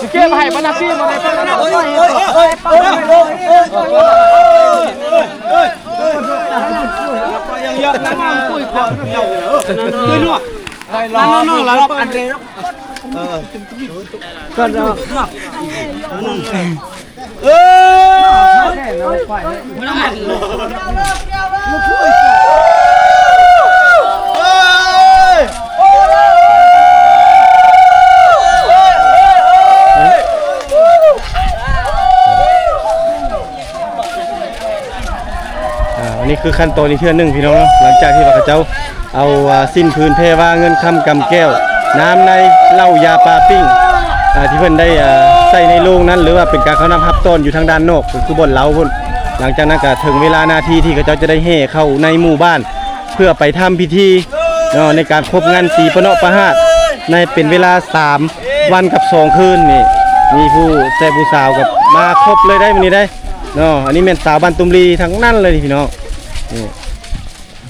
ຊິເກັບໃຫ້ບັນດາຊີມາເລີຍ. ອ່າ ອັນນີ້ຄືຂັ້ນຕອນອີກເທື່ອໜຶ່ງພີ່ນ້ອງເນາະ ຫຼັງຈາກທີ່ວ່າເຂົາເຈົ້າ ເອົາ ອ່າ ສິ້ນພື້ນແພວາເງິນຄຳກຳແກ້ວ ນ້ຳໃນເຫຼົ້າຢາປາປີ້ງ ອ່າ ທີ່ເພິ່ນໄດ້ ອ່າ ໃສ່ໃນໂລງນັ້ນ ຫຼືວ່າເປັນການເຂົ້ານຳຮັບຕ້ອນຢູ່ທາງດ້ານນອກ ກໍຄືບ່ອນເຫຼົ້າພຸ້ນ. ຫຼັງຈາກນັ້ນກໍເຖິງເວລານາທີທີ່ເຂົາເຈົ້າຈະໄດ້ແຫ່ເຂົ້າໃນໝູ່ບ້ານ ເພື່ອໄປທຳພິທີເນາະ ໃນການຄົບງັນຕີປະເນາະປະຫາດ ໃນເປັນເວລາສາມວັນກັບສອງຄືນນີ້. ມີຜູ້ແຊບຜູ້ສາວກັບມາຄົບເລີຍໄດ໋ມື້ນີ້ໄດ໋ເນາະ. ອັນນີ້ແມ່ນສາວບ້ານຕຸ້ມລີທັງນັ້ນເລີຍນີ້ພີ່ນ້ອງ. ນີ້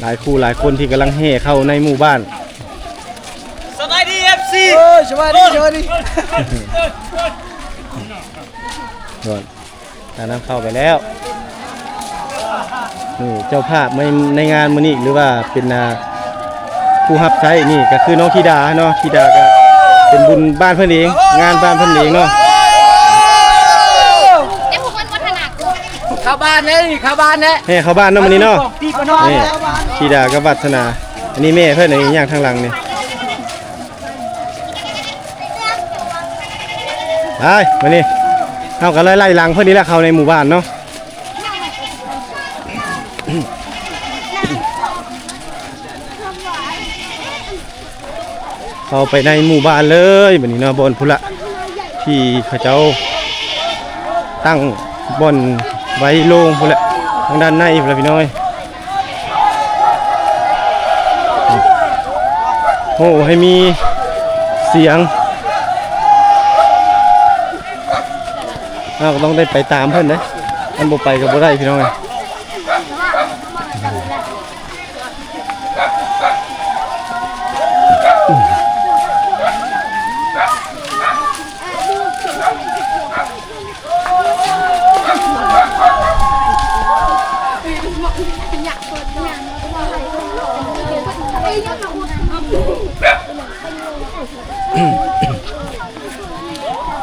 ຫຼາຍຄູ່ຫຼາຍຄົນທີ່ກຳລັງແຫ່ເຂົ້າໃນໝູ່ບ້ານ. ສະບາຍດີ ເອັຟຊີ ໂອ້ຍ ສະບາຍດີ ສະບາຍດີ. ອັນນັ້ນເຂົ້າໄປແລ້ວ. ນີ້ເຈົ້າພາບໃນ ໃນງານມື້ນີ້ ຫຼືວ່າເປັນ ອ່າ ຜູ້ຮັບໃຊ້ ນີ້ກໍຄືນ້ອງທິດາເນາະ. ທິດາກໍເປັນບຸນບ້ານເພິ່ນເອງ ງານບ້ານເພິ່ນເອງເນາະ. ເຂົ້າບ້ານແລ້ວນີ້ ເຂົ້າບ້ານແລ້ວ ແຫ່ເຂົ້າບ້ານເນາະມື້ນີ້ເນາະ. ນີ້ທິດາກັບວັດທະນາ ອັນນີ້ແມ່ເພິ່ນ ອັນນີ້ຍ່າງທາງຫຼັງນີ້. ໄປ ມື້ນີ້ເຮົາກໍໄລ່ໆຫຼັງເພິ່ນນີ້ແຫຼະ ເຂົ້າໃນໝູ່ບ້ານເນາະ. ເຂົ້າໄປໃນໝູ່ບ້ານເລີຍບັດນີ້ເນາະ. ບ່ອນພຸ້ນລະ ທີ່ເຂົາເຈົ້າຕັ້ງບ່ອນໄວ້ໂລງພຸ້ນແຫຼະ ທາງດ້ານໃນພຸ້ນລະ ພີ່ນ້ອງເອີຍ. ໂອ້ ໃຫ້ມີສຽງ ເຮົາກໍຕ້ອງໄດ້ໄປຕາມເພິ່ນເດ້ ຄັນບໍ່ໄປກໍບໍ່ໄດ້ ພີ່ນ້ອງເອີຍ.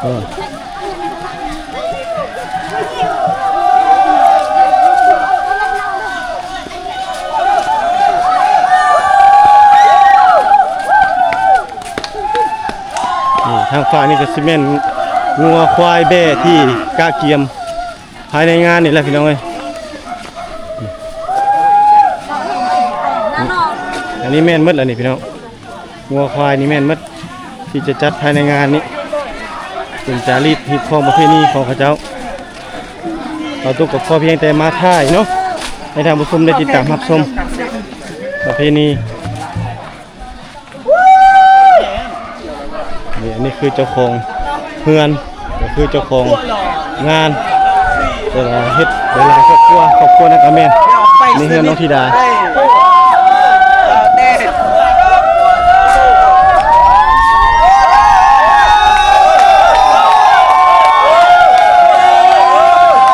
ເອີ ນີ້ທາງຂວານີ້ກໍຊິແມ່ນງົວຄວາຍແບ້ທີ່ກະກຽມພາຍໃນງານນີ້ແຫຼະ ພີ່ນ້ອງເອີຍ. ອັນນີ້ແມ່ນໝົດແລ້ວນີ້ ພີ່ນ້ອງ. ງົວຄວາຍນີ້ແມ່ນໝົດ ທີ່ຈະຈັດພາຍໃນງານນີ້ ເປັນຈາຣີດຮີດຄອງປະເພນີຂອງເຂົາເຈົ້າ. ເຮົາຕຸກກໍພໍພຽງແຕ່ມາຖ່າຍເນາະ ໃຫ້ທ່ານຜູ້ຊົມໄດ້ຕິດຕາມຮັບຊົມປະເພນີ. ນີ້ ອັນນີ້ຄືເຈົ້າຂອງເຮືອນ ກໍຄືເຈົ້າຂອງງານ ແຕ່ວ່າເຮັດຫຼາຍໆຄອບຄົວ ຄອບຄົວນັ້ນກໍແມ່ນໃນເຮືອນນ້ອງທິດາ. ເ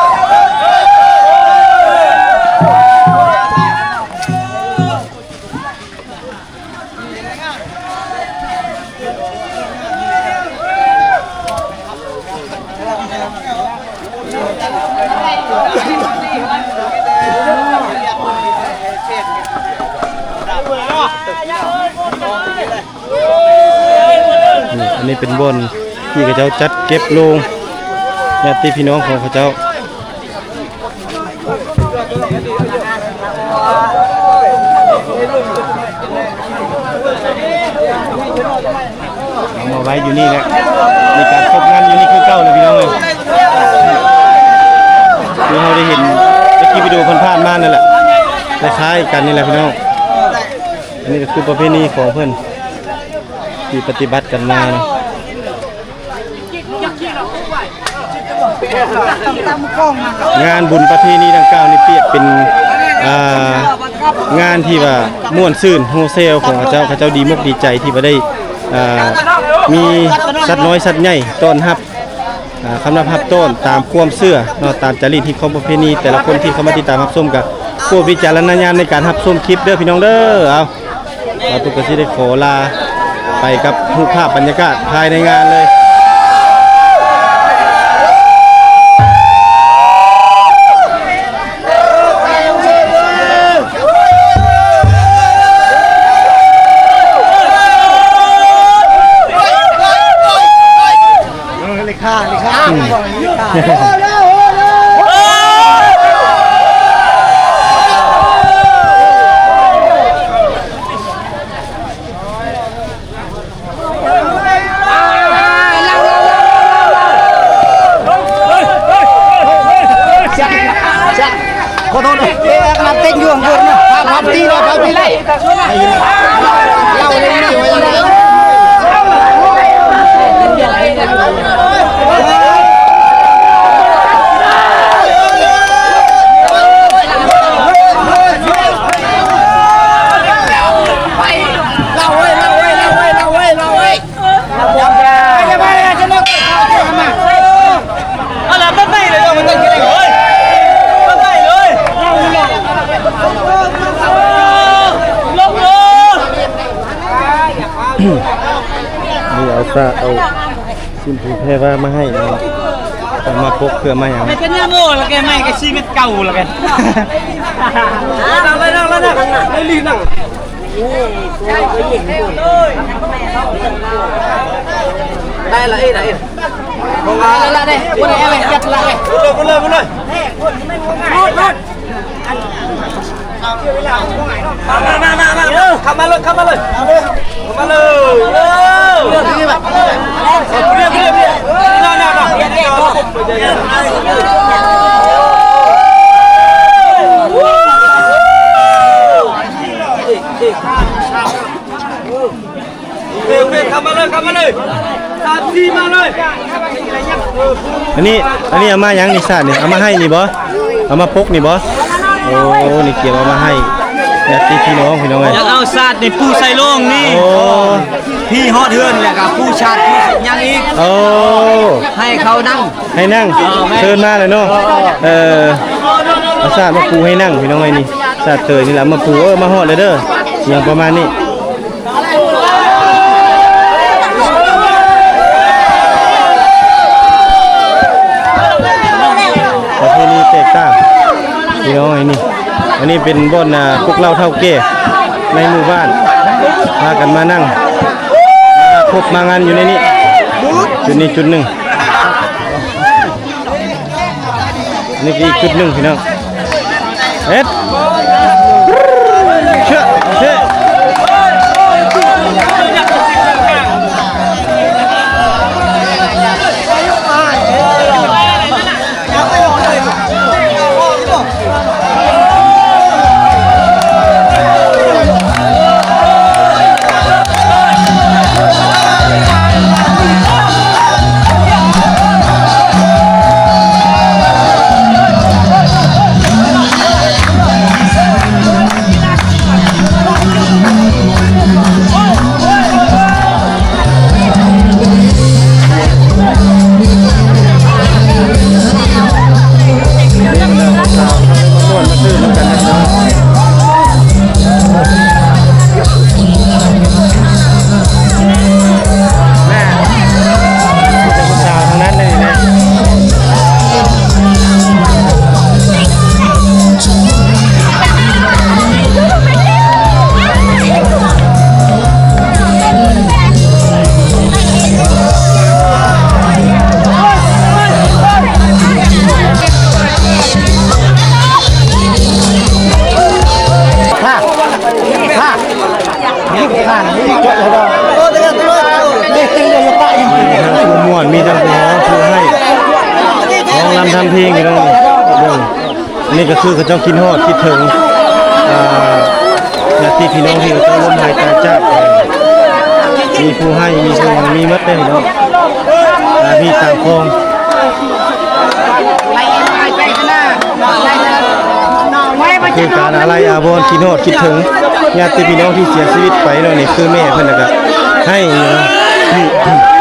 ນີ້ເປັນບ່ອນທີ່ເຂົາເຈົ້າຈັດເກັບໂລງຍາດຕິພີ່ນ້ອງຂອງເຂົາເຈົ້າ. ເອົາມາໄວ້ຢູ່ນີ້ແຫຼະ ມີການຄົບງານຢູ່ນີ້ຄືເກົ່າແຫຼະພີ່ນ້ອງເອີຍ. ຄືເຮົາໄດ້ເຫັນໃນຄລິບວິດີໂອຜ່ານໆມານັ້ນແຫຼະ ຄ້າຍໆກັນນີ້ແຫຼະພີ່ນ້ອງ. ອັນນີ້ກໍຄືປະເພນີຂອງເພິ່ນທີ່ປະຕິບັດກັນມາເນາະ. ງານບຸນປະເພນີດັ່ງກ່າວນີ້ປຽບເປັນ ອ່າ ງານທີ່ວ່າມ່ວນຊື່ນໂຮເຊລຂອງເຂົາເຈົ້າ, ເຂົາເຈົ້າດີມົກດີໃຈທີ່ວ່າໄດ້ ອ່າ ມີສັດນ້ອຍສັດໃຫຍ່ຕ້ອນຮັບ ອ່າ ຄຳນັບຮັບຕ້ອນຕາມຄວາມເຊື່ອເນາະ, ຕາມຈາຣີດຮີດຄອງປະເພນີ. ແຕ່ລະຄົນທີ່ເຂົ້າມາຕິດຕາມຮັບຊົມກໍໂປດວິຈາລະນະຍານໃນການຮັບຊົມຄລິບເດີພີ່ນ້ອງເດີ. ເອົາ ບ່າວຕຸກກະຊິໄດ້ຂໍລາໄປກັບຮູບພາບບັນຍາກາດພາຍໃນງານເລີຍ. ເອີ ເລຂາ ເລຂາ ອືມ ເລຂາ ຂໍໂທດເດີ ເອີ ກຳລັງເຕັງຢູ່ຂ້າງບົນນະ ພາບ ພາບຕີເນາະ ພາບຕີເນາະ. ນີ້ເອົາຊາດ ເອົາຊີ້ນໝູແພວ່າມາໃຫ້ເນາະ, ເອົາມາປົກເພື່ອມາຫຍັງ? ແມ່ນເປັນຫຍັງໂອ້ ລະແກໃໝ່ກະຊີວິດເກົ່າລະແກ. ນັ່ງ ນັ່ງ ນັ່ງ ນັ່ງ ນັ່ງ ໄດ້ລີ່ນັ່ງ. ໄດ້ລະເອີຍ ໄດ້ເອີຍ ເອົາລະ ໄດ້ ບໍ່ໄດ້ເອົາໄວ້ ຈັດລະເອີຍ ເອົາເລີຍ ເອົາເລີຍ ເອົາເລີຍ. ມາ ມາ ມາ ມາ ເອົາ ເຂົ້າມາເລີຍ ເຂົ້າມາເລີຍ ເຂົ້າມາເລີຍ ເອີ ເອົາ ເອົາ ເອົາ ເອົາ ເອົາ ເອົາ ເອົາ ເອີ ເອີ ເຂົ້າມາເລີຍ ເຂົ້າມາເລີຍ ສາມສີ່ ມາເລີຍ. ອັນນີ້ ອັນນີ້ເອົາມາຫຍັງນີ້ ຊາດນີ້ ເອົາມາໃຫ້ນີ້ບໍ່? ເອົາມາປົກນີ້ບໍ່? ໂອ້ ນີ້ກຽມເອົາມາໃຫ້ຍາດຕິພີ່ນ້ອງ ພີ່ນ້ອງເອີຍ. ຢາກເອົາຊາດນີ້ປູໃສ່ໂລງນີ້ ໂອ້ ພີຮອດເຮືອນ ແລ້ວກະປູຊາດ ປູຫຍັງອີກ ໂອ້ ໃຫ້ເຂົານັ່ງ ໃຫ້ນັ່ງ ເອີ ແມ່ນ ເຊີນມາແລ້ວເນາະ ເອີ ເອີ ເອົາຊາດມາປູໃຫ້ນັ່ງ ພີ່ນ້ອງເອີຍ. ນີ້ຊາດເຕີຍນີ້ລະມາປູ ເອີ ມາຮອດແລ້ວເດີ ຫຍັງປະມານນີ້. ປະເພນີແຕກຕ່າງ ພີ່ນ້ອງເອີຍນີ້. ອັນນີ້ເປັນບ່ອນ ອ່າ ພວກເຖົ້າເຖົ້າແກ່ໃນໝູ່ບ້ານ ພາກັນມານັ່ງ ມາຄົບມາງານຢູ່ໃນນີ້ ຈຸດນີ້ຈຸດໜຶ່ງ. ນີ້ຄືອີກຈຸດໜຶ່ງ ພີ່ນ້ອງ ເຮັດ ເຊ ເຊ. ທຳເພງພີ່ນ້ອງ ເບິ່ງ ນີ້ກໍຄືເຂົາເຈົ້າຄິດຮອດຄິດເຖິງ ອ່າ ຍາດຕິພີ່ນ້ອງທີ່ເຂົາເຈົ້າລົ້ມຫາຍຕາຍຈາກໄປ ມີຜູ້ໃຫ້ ມີຜູ້ຫຍັງ ມີໝົດເດ້ພີ່ນ້ອງ ອ່າ ມີຕາມຄອງ ຄືການອາໄລອາວອນ ຄິດຮອດຄິດເຖິງຍາດຕິພີ່ນ້ອງທີ່ເສຍຊີວິດໄປເນາະ ນີ້ຄືແມ່ເພິ່ນນະກະໃຫ້ຢູ່ເນາະ.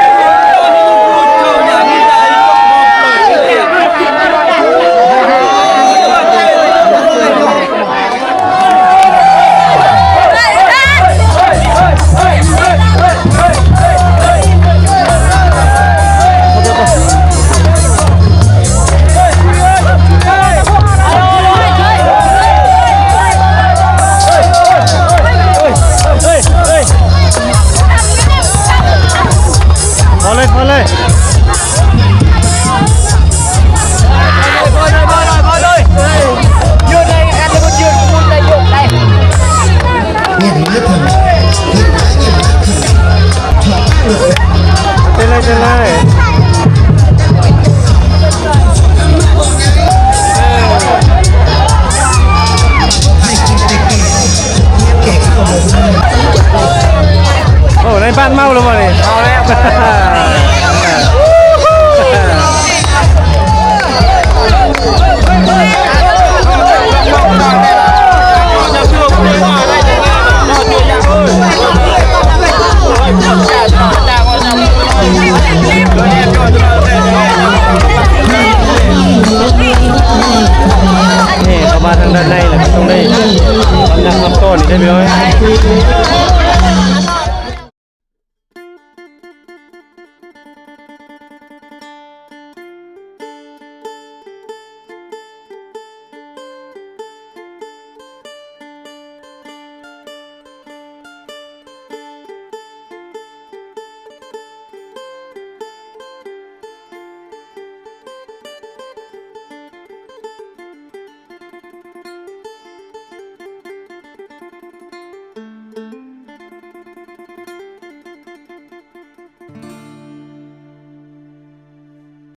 ພໍເລີຍ ພໍເລີຍ ເປັນໄລ ເປັນໄລ. ໂອ້ ນາຍບ້ານເມົາແລ້ວບໍ່ນີ້? ເມົາແລ້ວ.